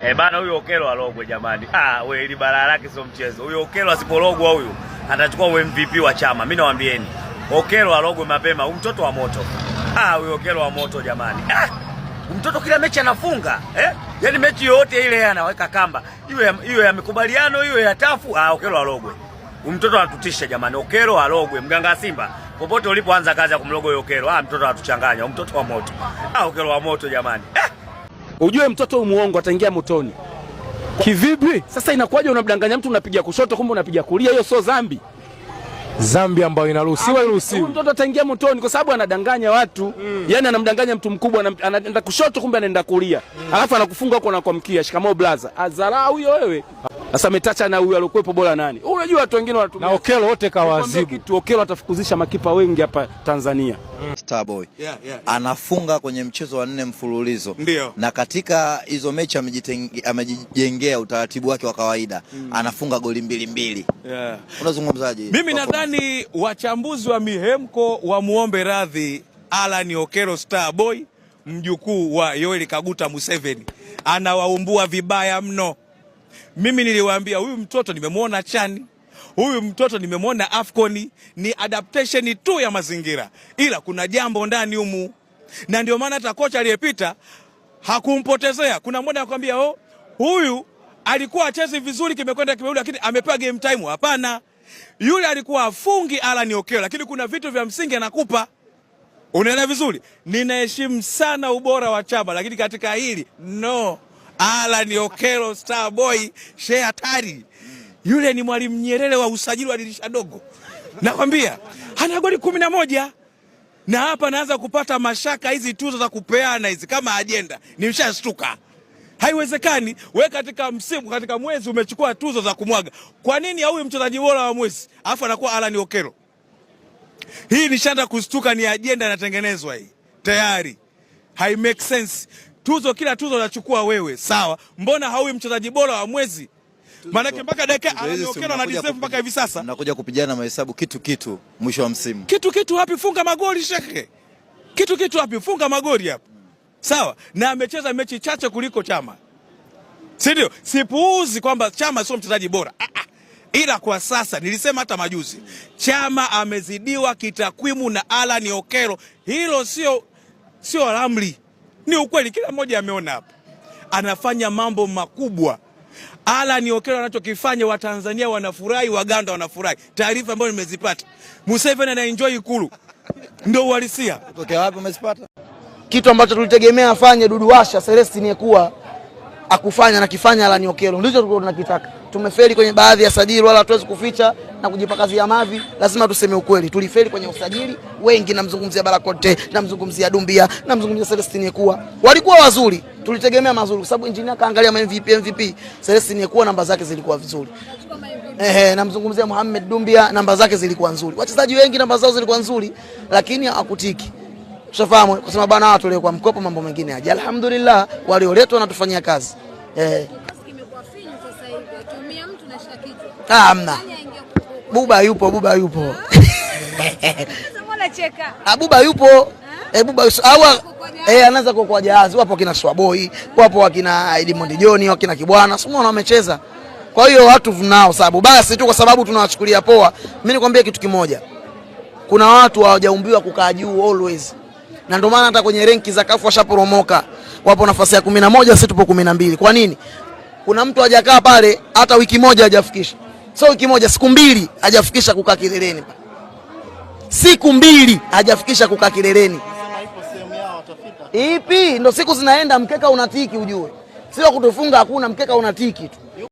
Eh, bana huyu Okello alogwe jamani. Ah, we ili balaa lake sio mchezo. Huyu Okello asipologwa huyu atachukua MVP wa chama. Mimi nawaambieni. Okello alogwe mapema, huyu mtoto wa moto. Ah, huyu Okello wa moto jamani. Ah, mtoto kila mechi anafunga, eh? Yaani mechi yoyote ile anaweka kamba. Iwe ya mikubaliano, iwe ya tafu, ah, Okello alogwe. Huyu mtoto anatutisha jamani. Okello alogwe. Mganga Simba, popote ulipoanza kazi ya kumloga huyo Okello, ah, mtoto anatuchanganya. Huyu mtoto wa moto. Ah, Okello wa moto jamani. Eh! Ujue mtoto muongo ataingia motoni. Kivipi? Sasa inakuwaje unamdanganya mtu unapiga kushoto kumbe unapiga kulia? Hiyo sio dhambi. Dhambi ambayo inaruhusiwa iruhusiwi. Huyu mtoto ataingia motoni kwa sababu anadanganya watu. Yaani anamdanganya mtu mkubwa, anaenda kushoto kumbe anaenda kulia. Alafu anakufunga huko na kuamkia, shikamoo blaza. Adharau huyo wewe. Sasa ametacha na huyu aliokuwepo bora nani? Unajua watu wengine wanatumia Na Okello wote Nikwambie kawazibu. kitu, Okello atafukuzisha makipa wengi hapa Tanzania. Starboy anafunga kwenye mchezo wa nne mfululizo. Ndio. Na katika hizo mechi amejijengea utaratibu wake wa kawaida, anafunga goli mbili mbili. Unazungumzaje? Mimi nadhani wachambuzi wa mihemko wamuombe radhi Alan Okello Starboy, mjukuu wa Yoweri Kaguta Museveni, anawaumbua vibaya mno. Mimi niliwaambia huyu mtoto nimemwona Chani, huyu mtoto nimemwona Afcon, ni adaptation tu ya mazingira, ila kuna jambo ndani humu, na ndio maana hata kocha aliyepita hakumpotezea. Kuna mmoja anakuambia, oh, huyu alikuwa achezi vizuri, kimekwenda kimerudi, lakini amepewa game time. Hapana, yule alikuwa afungi Alan Okello, lakini kuna vitu vya msingi anakupa. Unaelewa vizuri. Ninaheshimu sana ubora wa Chama, lakini katika hili no. Alan Okello Star Boy she hatari. Yule ni Mwalimu Nyerere wa usajili wa dirisha dogo. Nakwambia ana goli 11 na hapa naanza kupata mashaka hizi tuzo za kupeana hizi kama ajenda, nimeshashtuka. Haiwezekani we katika msimu, katika mwezi umechukua tuzo za kumwaga. Kwa nini huyu mchezaji bora wa mwezi alafu anakuwa Alan Okello? Hii nishaanza kustuka, ni ajenda inatengenezwa hii tayari, hai make sense. Tuzo kila tuzo unachukua wewe, sawa, mbona haui mchezaji bora wa mwezi? Maanake mpaka dakika Tuzo Alan hizi si Okello ana mnakuja deserve mpaka hivi sasa. Mnakuja kupigana mahesabu kitu kitu mwisho wa msimu. Kitu kitu wapi? Funga magoli shekhe, kitu kitu wapi? Funga magoli hapo, sawa. Na amecheza mechi chache kuliko Chama, si ndio? Sipuuzi kwamba Chama sio mchezaji bora, ah, ah. Ila kwa sasa nilisema hata majuzi, Chama amezidiwa kitakwimu na Alan Okello. Hilo sio ramli, ni ukweli, kila mmoja ameona hapa anafanya mambo makubwa. Alan Okello anachokifanya, Watanzania wanafurahi, Waganda wanafurahi. Taarifa ambayo nimezipata, Museveni anaenjoy Ikulu, ndio uhalisia. Kutokea wapi umezipata? Kitu ambacho tulitegemea afanye Dudu Washa Celestine Ecua akufanya na kifanya Alan Okello, ndicho tulikuwa tunakitaka. Tumefeli kwenye baadhi ya sajili, wala hatuwezi kuficha na kujipakazia mavi, lazima tuseme ukweli. Tulifeli kwenye usajili wengi, namzungumzia Barakote, namzungumzia Dumbia, namzungumzia Celestine Ecua, walikuwa wazuri, tulitegemea mazuri kwa sababu engineer kaangalia ma MVP MVP. Celestine Ecua namba zake zilikuwa vizuri. Ehe, namzungumzia Mohamed Dumbia, namba zake zilikuwa nzuri. Wachezaji wengi namba zao zilikuwa nzuri, lakini hakutiki. Ushafahamu kusema bana, watu wale kwa mkopo, mambo mengine aje. Alhamdulillah, walioletwa wanatufanyia kazi. Eh, Kimekuwa finyu sasa hivi, atumia mtu na shika kichwa. ah, hamna. Nani aingia kwa Buba yupo, Buba yupo. Sasa mbona cheka? Ah, Buba yupo. Eh, Buba yupo. Au eh, anaanza kwa jahazi. Wapo wakina Swaboi, wapo wakina Edmond John, wakina Kibwana. Sio unaona wamecheza. Kwa hiyo watu tunao sababu. Basi tu kwa sababu tunawachukulia poa. Mimi nikwambie kitu kimoja. Kuna watu hawajaumbiwa kukaa juu always. Na ndio maana hata kwenye renki za CAF washaporomoka. Wapo nafasi ya 11, sisi tupo 12. Kwa nini? Kuna mtu hajakaa pale hata wiki moja hajafikisha. Sio wiki moja, siku mbili hajafikisha kukaa kileleni pale. Siku mbili hajafikisha kukaa kileleni. Ipi? Ndo siku zinaenda, mkeka unatiki ujue. Sio kutufunga hakuna, mkeka unatiki tu.